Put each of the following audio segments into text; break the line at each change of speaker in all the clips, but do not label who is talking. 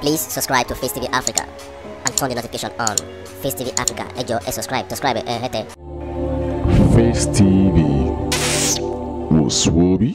Please subscribe to Face TV Africa and turn the notification on. Face TV Africa, ẹ jọ̀ọ́ ẹ subscribe, subscribe ẹ hẹ́tẹ̀.
Face TV wò sùwòbí.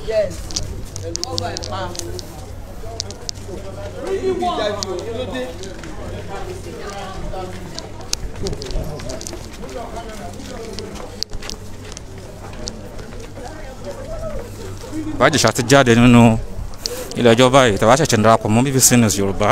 Yes.
Bàbá Ìjẹ̀ṣà ti jáde nínú ilé ẹjọ́ báyìí tàbá ṣẹ̀ṣẹ̀ ń darapọ̀ mọ́ BBC News Yorùbá.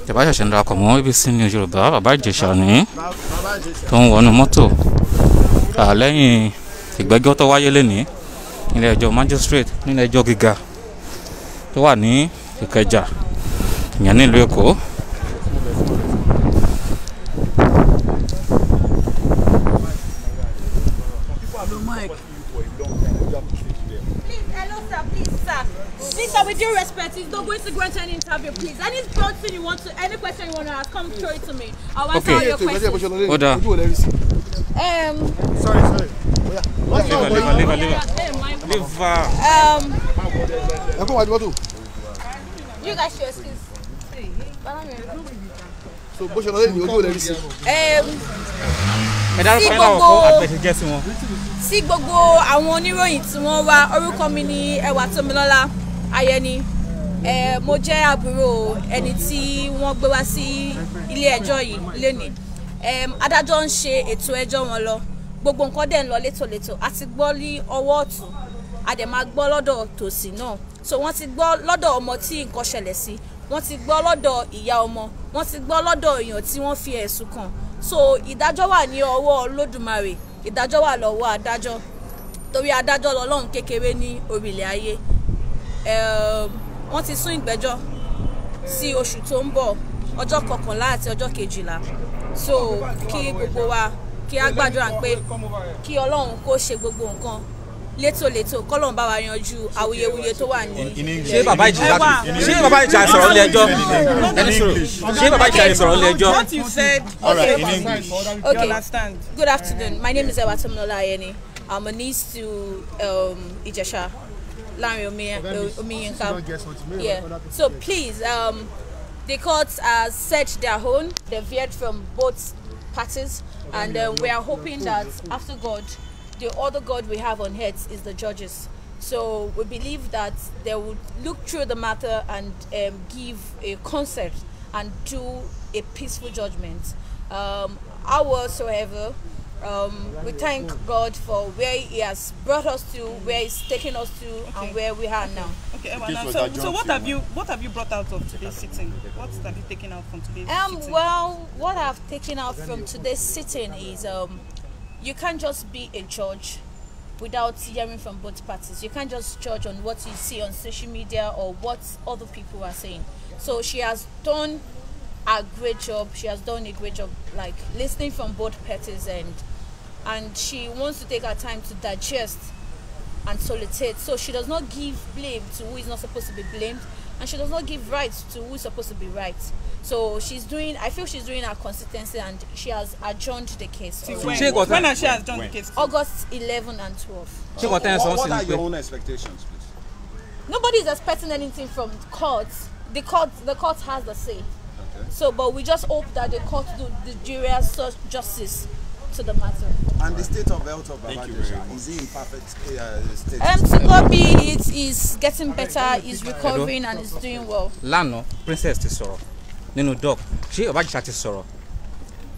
Tàbá ṣẹ̀ṣẹ̀ ń darapọ̀ mọ́ BBC News Yorùbá, Bàbá Ìjẹ̀ṣà ní tó ń wọnú mọ́tò lẹ́yìn ìgbẹ́jọ́ tó wáyé lénìí nílé ẹjọ́ magistrate nílé ẹjọ́ gíga tó wà ní Ìkẹjà, ìyẹn nílùú Èkó.
Please, sir, with due respect, he's not going to grant any interview, please. Any person you want to, any question you want to ask, come throw it to me. I'll answer all your questions.
Order.
Sorry, sorry.
Leave her.
You guys should excuse.
So,
Sí gbogbo àwọn oníròyìn tí wọ́n wá, orúkọ mi ni Ẹwàtómilọ́lá Ayẹni. Mo jẹ́ àbúrò ẹni tí wọ́n gbé wá sí ilé ẹjọ́ yìí lénìí. Adájọ́ ń ṣe ètò ẹjọ́ wọn lọ, gbogbo nǹkan dẹ̀ ń lọ létòlétò. A ti gbọ́ ní ọwọ́ ọ̀tún, a dẹ̀ máa gbọ́ lọ́dọ̀ tòsì náà. So wọ́n ti gbọ́ lọ́dọ̀ ọmọ tí nǹkan ṣẹlẹ̀ sí, wọ́n ti gbọ́ lọ́dọ̀ ìyá ọmọ, wọ́n ti gbọ́ lọ́dọ̀ èèyàn tí wọ́n fi ẹ̀sùn kàn. So ìdájọ́ wà ní ọwọ́ Olódùmarè, ìdájọ́ wà lọ́wọ́ adájọ́, torí adájọ́ lọ́lọ́run kékeré ní orílẹ̀ ayé. Wọ́n ti sún ìgbẹ́jọ́ sí oṣù tó ń bọ̀, ọjọ́ 11 àti ọjọ́ 12. So kí gbogbo wa kí á gbàdúrà pé kí Ọlọ́run kó ṣe gbogbo nǹkan létòlétò, kọ́lọ́run bá wa yanjú awuyewuye tó wà ní.
Ṣé Bàbá Ìjẹ̀ṣà sọ̀rọ̀ ilé ẹjọ́? Ṣé Bàbá Ìjẹ̀ṣà sọ̀rọ̀ ilé ẹjọ́?
What you said,
okay.
Okay.
Okay.
You understand.
Good afternoon. My name is Ewatomilola Ayeni. I'm a niece to Ijesha Lanre Omiyinka. Yeah. So please, the court has said their own. They've heard from both parties, and we are hoping that after God, the other God we have on earth is the judges. So we believe that they will look through the matter and give a concept and do a peaceful judgment. However, we thank God for where He has brought us to, where He's taken us to, okay, and where we are now.
Okay, Ewa, so what have you brought out of today's sitting? What have you taken out from today's sitting?
Well, what I've taken out from today's sitting is you can't just be a judge without hearing from both parties. You can't just judge on what you see on social media or what other people are saying. So she has done a great job. She has done a great job, like listening from both parties, and she wants to take her time to digest and solicit. So she does not give blame to who is not supposed to be blamed, and she does not give rights to who is supposed to be right. So she's doing, I feel she's doing her consistency, and she has adjourned the case.
When has she adjourned the case?
August 11 and 12.
So what
are your own expectations, please?
Nobody is expecting anything from courts. The court has the say.
Okay.
So, but we just hope that the court do the jury justice. to the matter.
And the state of health of Baba Ijesha, is he in perfect state?
To God be it, is getting better, is recovering and is doing well.
Lánàá Princess ti sọ̀rọ̀ nínú doc, ṣé Baba Ijesha ti sọ̀rọ̀?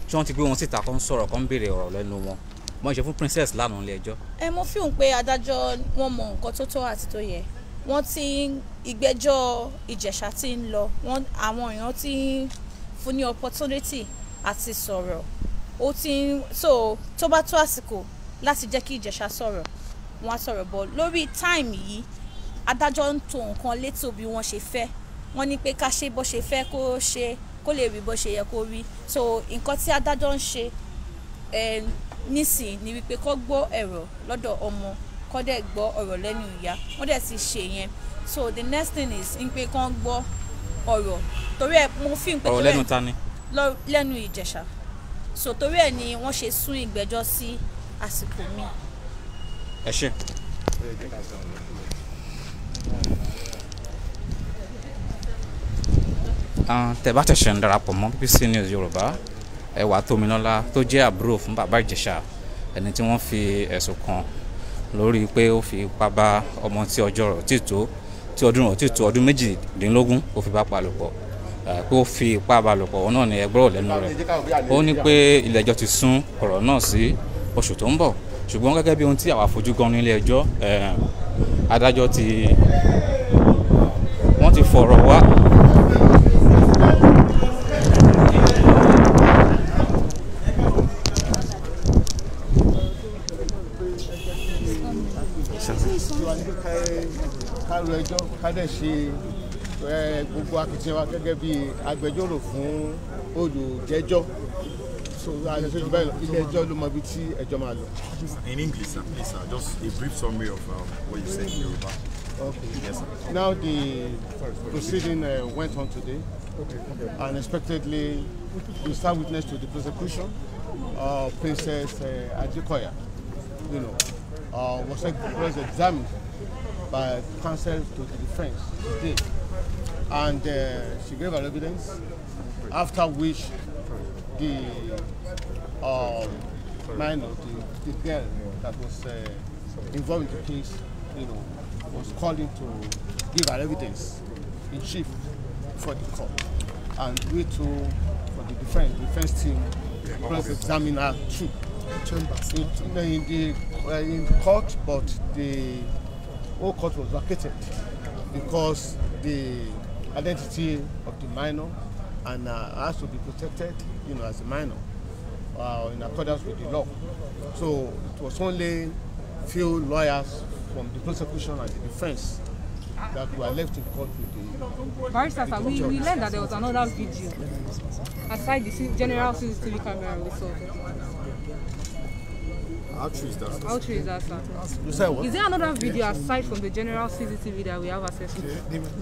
Ṣé wọ́n ti gbé wọn síta kan sọ̀rọ̀ kan béèrè ọ̀rọ̀ lẹ́nu wọn? Wọ́n ṣe fún Princess lánàá ilé ẹjọ́.
Ẹ mo fi hàn pé adájọ́ wọn mọ nǹkan tó tọ́ àti tó yẹ. Wọ́n ti ìgbẹ́jọ́ Ìjẹ̀ṣà ti ń lọ, wọ́n àwọn èèyàn ti ń fún ní opportunity àti sọ̀rọ̀. Ó ti ń so tó bá tó àsìkò láti jẹ́ kí Ìjẹ̀ṣà sọ̀rọ̀, wọ́n á sọ̀rọ̀ bọ̀. Lórí time yìí, adájọ́ ń tò nǹkan létò bí wọ́n ṣe fẹ́. Wọ́n ní pé ká ṣe bó ṣe fẹ́ kó ṣe, kó lè rí bó ṣe yẹ kó rí. So nǹkan tí adájọ́ ń ṣe nísìnyí ni wípé kó gbọ́ ẹ̀rọ lọ́dọ̀ ọmọ, kó dẹ̀ gbọ́ ọ̀rọ̀ lẹ́nu ìyá, wọ́n dẹ̀ ti ṣe yẹn. So the next thing is ń pé kó gbọ́ ọ̀rọ̀ torí ẹ̀ mo fi ń pé
ọ̀rọ̀ lẹ́nu ta ni?
Lẹ́nu Ìjẹ̀ṣà. So torí ẹ̀ ni wọ́n ṣe sún ìgbẹ́jọ́ sí àsìkò mi.
Ẹ ṣé. Tẹ́ bá ṣẹ̀ṣẹ̀ ń darapọ̀ mọ́ BBC News Yorùbá, Ẹwà Tómilọ́lá tó jẹ́ àbúrò fún Bàbá Ìjẹ̀ṣà, ẹni tí wọ́n fi ẹ̀sùn kàn lórí pé ó fi ipá bá ọmọ tí ọjọ́ rẹ̀ tí tó, tí ọdún rẹ̀ tí tó ọdún 18 ó fi bá pa lòpọ̀, pé ó fi ipá bá lòpọ̀, òun náà ni ẹgbọ́rọ̀ lẹ́nu rẹ̀. Ó ní pé ilé ẹjọ́ ti sún ọ̀rọ̀ náà sí oṣù tó ń bọ̀, ṣùgbọ́n gẹ́gẹ́ bí ohun tí àwa fojú gan nílé ẹjọ́, adájọ́ ti wọ́n ti fọ̀rọ̀ wá.
Ká ẹjọ́ ká dẹ̀ ṣe gbogbo akitiyan wa gẹ́gẹ́ bí agbẹjọ́rò fún olùjẹ́jọ́. So ilé ẹjọ́ ló mọ ibi tí ẹjọ́ máa lọ.
In English, sir, please, sir, just a brief summary of what you said in Yoruba.
Okay.
Yes, sir.
Now the proceeding went on today. Okay. Unexpectedly, we start witness to the prosecution, Princess Adekoya, you know, was examined by counsel to the defense today, and she gave her evidence, after which the minor, the girl that was involved in the case, you know, was called in to give her evidence in chief for the court, and we too, for the defense team, cross-examine her too. In the court, but the whole court was vacated because the identity of the minor and has to be protected, you know, as a minor, in accordance with the law. So it was only few lawyers from the prosecution and the defense that were left in court with the
Barrister, sir, we learned that there was another video aside the general CCTV camera we saw.
How true is that?
How true is that, sir?
You said what?
Is there another video aside from the general CCTV that we have access to?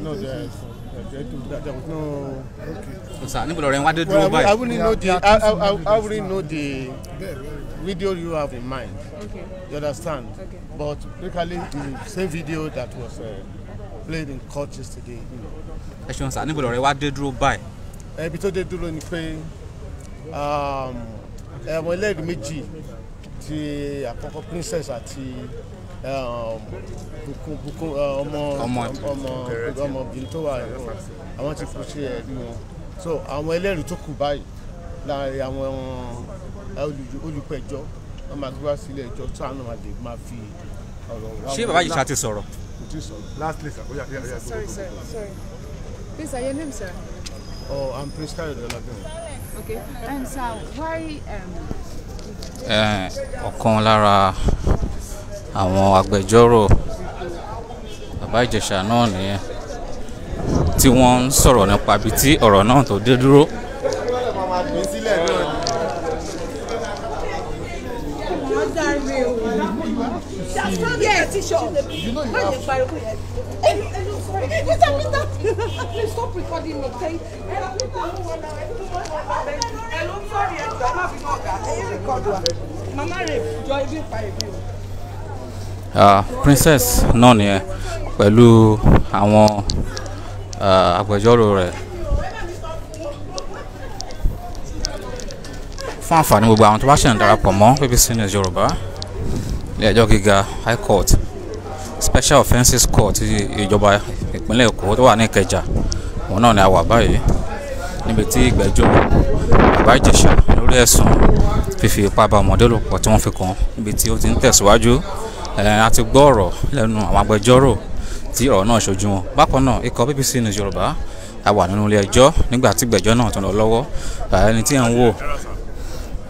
No, there was no.
Okay. Sir,
well, I wouldn't know the I wouldn't know the video you have in mind.
Okay.
You understand?
Okay.
But basically, the same video that was played in court yesterday, you know.
Ẹ ṣeun sir, níbo lọ̀rọ̀ wá dé dúró báyìí?
Ibi tó dé dúró ni pé àwọn ẹlẹ́rìí méjì ti àkọ́kọ́ Princess àti Bùkún ọmọbìnrin tó wà àwọn ti kú sí ẹ̀rí wọn. So àwọn ẹlẹ́rìí tó kù báyìí láàrin àwọn olùpẹ̀jọ́ wọ́n máa gbé wá sílé ẹjọ́ tó àwọn máa lè máa fi ọ̀rọ̀ wá.
Ṣé Bàbá Ìjẹ̀ṣà ti sọ̀rọ̀?
Lastly, sir. Oh, yeah, yeah, yeah.
Sorry, sir. Sorry. Please, sir, your name, sir?
Oh, I'm Prince Kayode Olabimi.
Okay. And sir, why?
Ọ̀kan lára àwọn agbẹjọ́rò Bàbá Ìjẹ̀ṣà náà nìyẹn tí wọ́n ń sọ̀rọ̀ nípa ibi tí ọ̀rọ̀ náà tó dé dúró.
Please stop recording me. Thank you.
Princess náà nìyẹn pẹ̀lú àwọn agbẹjọ́rò rẹ̀ Fún àǹfààní gbogbo àwọn tó bá ṣẹ̀ ń darapọ̀ mọ́ BBC News Yorùbá, ilé ẹjọ́ gíga High Court Special Offences Court ti ìjọba ìpínlẹ̀ Èkó tó wà ní Ìkẹjà, òun náà ni a wà báyìí, níbi tí ìgbẹ́jọ́ Bàbá Ìjẹ̀ṣà lórí ẹ̀sùn fífi ipá bá ọmọdé lò pọ̀ tí wọ́n fi kàn, níbi tí ó ti ń tẹ̀síwájú. A ti gbọ́ ọ̀rọ̀ lẹ́nu àwọn agbẹjọ́rò tí ọ̀rọ̀ náà ṣojú wọn. Bákan náà, ikọ̀ BBC News Yorùbá a wà nínú ilé ẹjọ́ nígbà tí ìgbẹ́jọ́ náà tó ń lọ lọ́wọ́. Ẹni tí ẹ̀ ń wò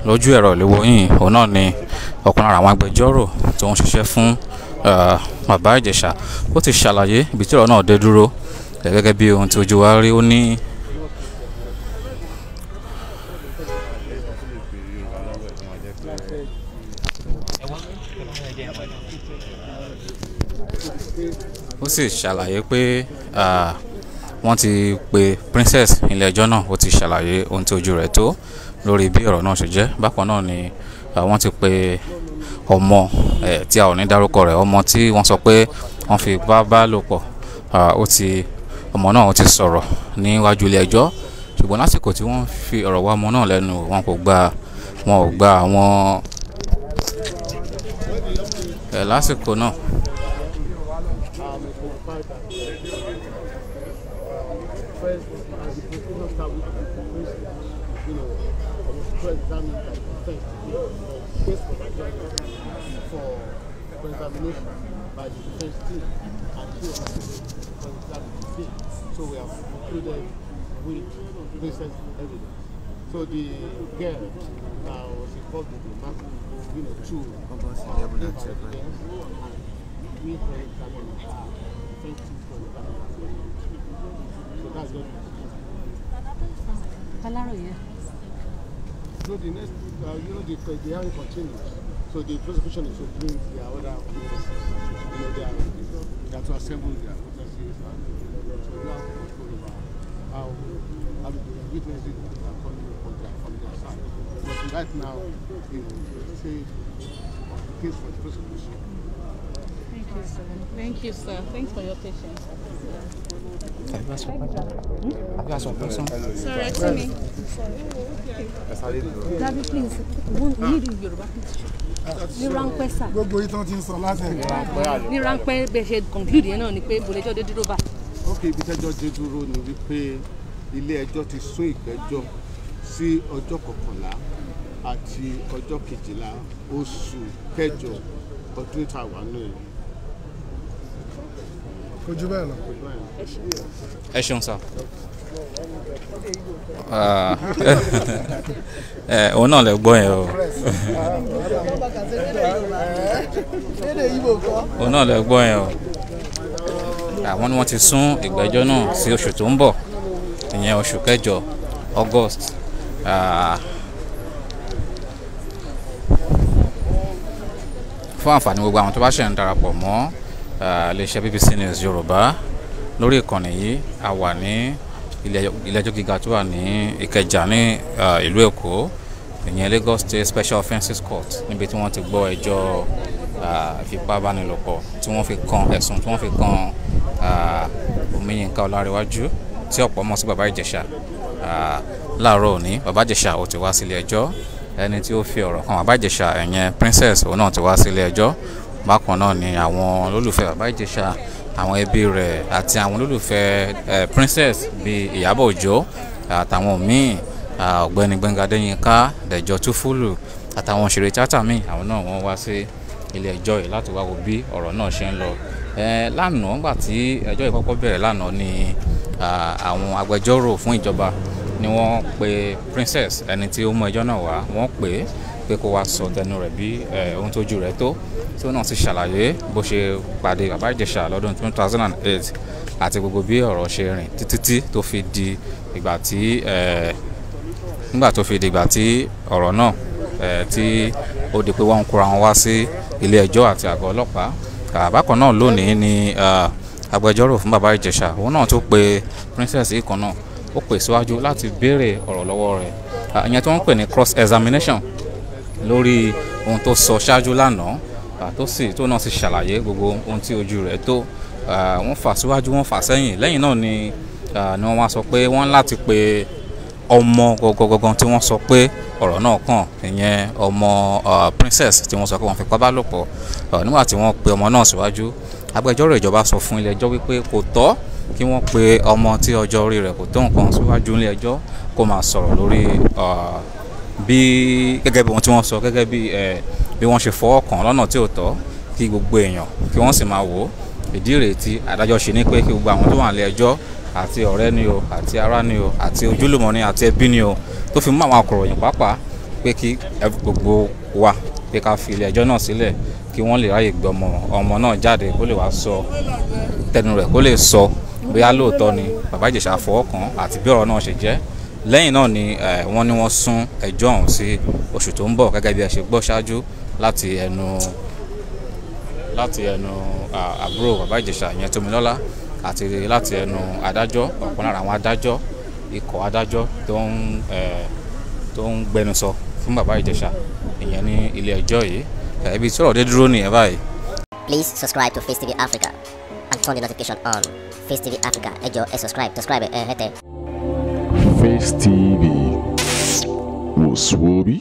lójú ẹ̀rọ ìléwọ́ yìí, òun náà ni ọ̀kan lára àwọn agbẹjọ́rò tó ń ṣiṣẹ́ fún Bàbá Ìjẹ̀ṣà. Ó ti ṣàlàyé ibi tí ọ̀rọ̀ náà dé dúró gẹ́gẹ́ bí ohun tí ojú wa rí. Ó ní ó sì ṣàlàyé pé wọ́n ti pe Princess ilé ẹjọ́ náà, ó ti ṣàlàyé ohun tí ojú rẹ̀ tó lórí bí ọ̀rọ̀ náà ṣe jẹ́. Bákan náà ni wọ́n ti pe ọmọ tí a ò ní dárúkọ rẹ̀, ọmọ tí wọ́n sọ pé wọ́n fi ipá bá lò pọ̀, ó ti ọmọ náà ó ti sọ̀rọ̀ níwájú ilé ẹjọ́, ṣùgbọ́n lásìkò tí wọ́n fi ọ̀rọ̀ wá ọmọ náà lẹ́nu, wọn ò gba àwọn lásìkò náà.
By the defense team, and she was cross-examined. So we have concluded with Princess evidence. So the girl was involved in the matter, to give her evidence, and we cross-examined her, defense team cross-examined her. So that's what we did. So the next, the hearing continues. So the prosecution is to bring their other witnesses. They are to assemble their witnesses, and so we have control over how the witnesses that are coming from their side. But right now, say the case for the prosecution.
Thank you, sir. Thank you, sir. Thanks for your patience. Sorry, to me.
Daddy, please. We need Yoruba, please. Ní ráńpẹ́ sà.
Gbogbo ìtàn tí ń sọ látẹ̀kọ́.
Ní ráńpẹ́ bẹ́ẹ̀ ṣe conclude yẹn náà ni pé bòlẹ́jọ́ dé dúró bá.
Ok, ibi tẹ́jọ́ dé dúró ni wípé ilé ẹjọ́ ti sún ìgbẹ́jọ́ sí ọjọ́ 11 àti ọjọ́ 12 oṣù kẹjọ ọdún tá a wà nù yìí.
Kò jù bẹ́ẹ̀ lọ.
Ẹ ṣeun sá. Òun náà lè gbọ́ yẹn o. Òun náà lè gbọ́ yẹn o. Àwọn ni wọ́n ti sún ìgbẹ́jọ́ náà sí oṣù tó ń bọ̀, ìyẹn oṣù kẹjọ, August. Fún àǹfààní gbogbo àwọn tó bá ṣẹ̀ ń darapọ̀ mọ́ iléeṣẹ́ BBC News Yorùbá lórí ìkànnì yìí, a wà ní ilé ẹjọ́ gíga tó wà ní Ìkẹjà ní ìlú Èkó, ìyẹn Lagos State Special Offences Court, níbi tí wọ́n ti gbọ́ ẹjọ́ ìfipábánilòpọ̀ tí wọ́n fi kan ẹ̀sùn tí wọ́n fi kan Omiyinka Ọlárẹ̀wájú tí ọ̀pọ̀ mọ̀ sí Bàbá Ìjẹ̀ṣà. Láàárọ̀ òní, Bàbá Ìjẹ̀ṣà ó ti wá sílé ẹjọ́. Ẹni tí ó fi ọ̀rọ̀ kan Bàbá Ìjẹ̀ṣà, ìyẹn Princess, òun náà ti wá sílé ẹjọ́. Bákan náà ni àwọn olólùfẹ́ Bàbá Ìjẹ̀ṣà, àwọn ẹbí rẹ̀ àti àwọn olólùfẹ́ Princess bíi Ìyábọ̀ Òjó àtàwọn míì, Ọ̀gbẹ́ni Gbẹ́ngà Adéyínká, Dẹ̀jọ́ Túfúlù àtàwọn òṣèré tíátà míì, àwọn náà wọ́n wá sí ilé ẹjọ́ yìí láti wá wo bí ọ̀rọ̀ náà ṣe ń lọ. Lánàá, nígbà tí ẹjọ́ yìí kọ́kọ́ bẹ̀rẹ̀ lánàá ni àwọn agbẹjọ́rò fún ìjọba ni wọ́n pe Princess, ẹni tí ó mú ẹjọ́ náà wá, wọ́n pè é pé kó wá sọ tẹnu rẹ̀ bí ohun tójú rẹ̀ tó, tí ó náà sì ṣàlàyé bó ṣe pàdé Bàbá Ìjẹ̀ṣà lọ́dún 2008 àti gbogbo bí ọ̀rọ̀ ṣe rìn títí tó fi di ìgbà tí nígbà tó fi di ìgbà tí ọ̀rọ̀ náà tí ó di pé wọ́n ń kóra wọn wá sí ilé ẹjọ́ àti àgọ́ ọlọ́pàá. Bákan náà lónìí ni agbẹjọ́rò fún Bàbá Ìjẹ̀ṣà, òun náà tó pe Princess yìí kan náà, ó pè síwájú láti béèrè ọ̀rọ̀ lọ́wọ́ rẹ̀, ìyẹn tí wọ́n ń pè ní cross examination lórí ohun tó sọ ṣáájú lánàá, tó náà sì ṣàlàyé gbogbo ohun tí ojú rẹ̀ tó. Wọ́n fà síwájú, wọ́n fà sẹ́yìn. Lẹ́yìn náà ni wọ́n wá sọ pé wọ́n láti pe ọmọ gangan tí wọ́n sọ pé ọ̀rọ̀ náà kàn, ìyẹn ọmọ Princess tí wọ́n sọ pé wọ́n fipá bá lò pọ̀. Nígbà tí wọ́n pe ọmọ náà síwájú, agbẹjọ́rò ìjọba sọ fún ilé ẹjọ́ wípé kò tọ́ kí wọ́n pe ọmọ tí ọjọ́ orí rẹ̀ kò tó nǹkan síwájú ilé ẹjọ́ kó máa sọ̀rọ̀ lórí bí gẹ́gẹ́ bí ohun tí wọ́n sọ, gẹ́gẹ́ bí wọ́n ṣe fọwọ́ kàn lọ́nà tí ò tọ́, kí gbogbo èèyàn kí wọ́n sì máa wò ó. Ìdí rèé tí adájọ́ ṣe ní pé kí gbogbo àwọn tó wà nílé ẹjọ́, àti ọ̀rẹ́ ni o, àti ará ni o, àti ojúlùmọ̀ ni, àti ẹbí ni o, tó fi mú àwọn akọ̀ròyìn pàápàá, pé kí gbogbo wa pé ká fi ilé ẹjọ́ náà sílẹ̀ kí wọ́n lè ráyè gbé ọmọ náà jáde kó lè wá sọ tẹnu rẹ̀, kó lè sọ bóyá lóòótọ́ ni Bàbá Ìjẹ̀ṣà fọwọ́ kàn àti bí ọ̀rọ̀ náà ṣe jẹ́. Lẹ́yìn náà ni wọ́n ní wọ́n sún ẹjọ́ ọ̀hún sí oṣù tó ń bọ̀, gẹ́gẹ́ bí ẹ ṣe gbọ́ ṣáájú láti ẹnu àbúrò Bàbá Ìjẹ̀ṣà ìyẹn Tómilọ́lá, àti láti ẹnu adájọ́, ọ̀kan lára àwọn adájọ́, ikọ̀ adájọ́ tó ń gbẹnusọ fún Bàbá Ìjẹ̀ṣà ìyẹn ní ilé ẹjọ́ yìí. Ibi tí ọ̀rọ̀ dé dúró nìyẹn báyìí.
Please subscribe to Face TV Africa and turn the notification on. Face TV Africa, ẹ jọ̀ọ́ ẹ subscribe ẹ hẹ́tẹ̀.
Face TV was Swoby.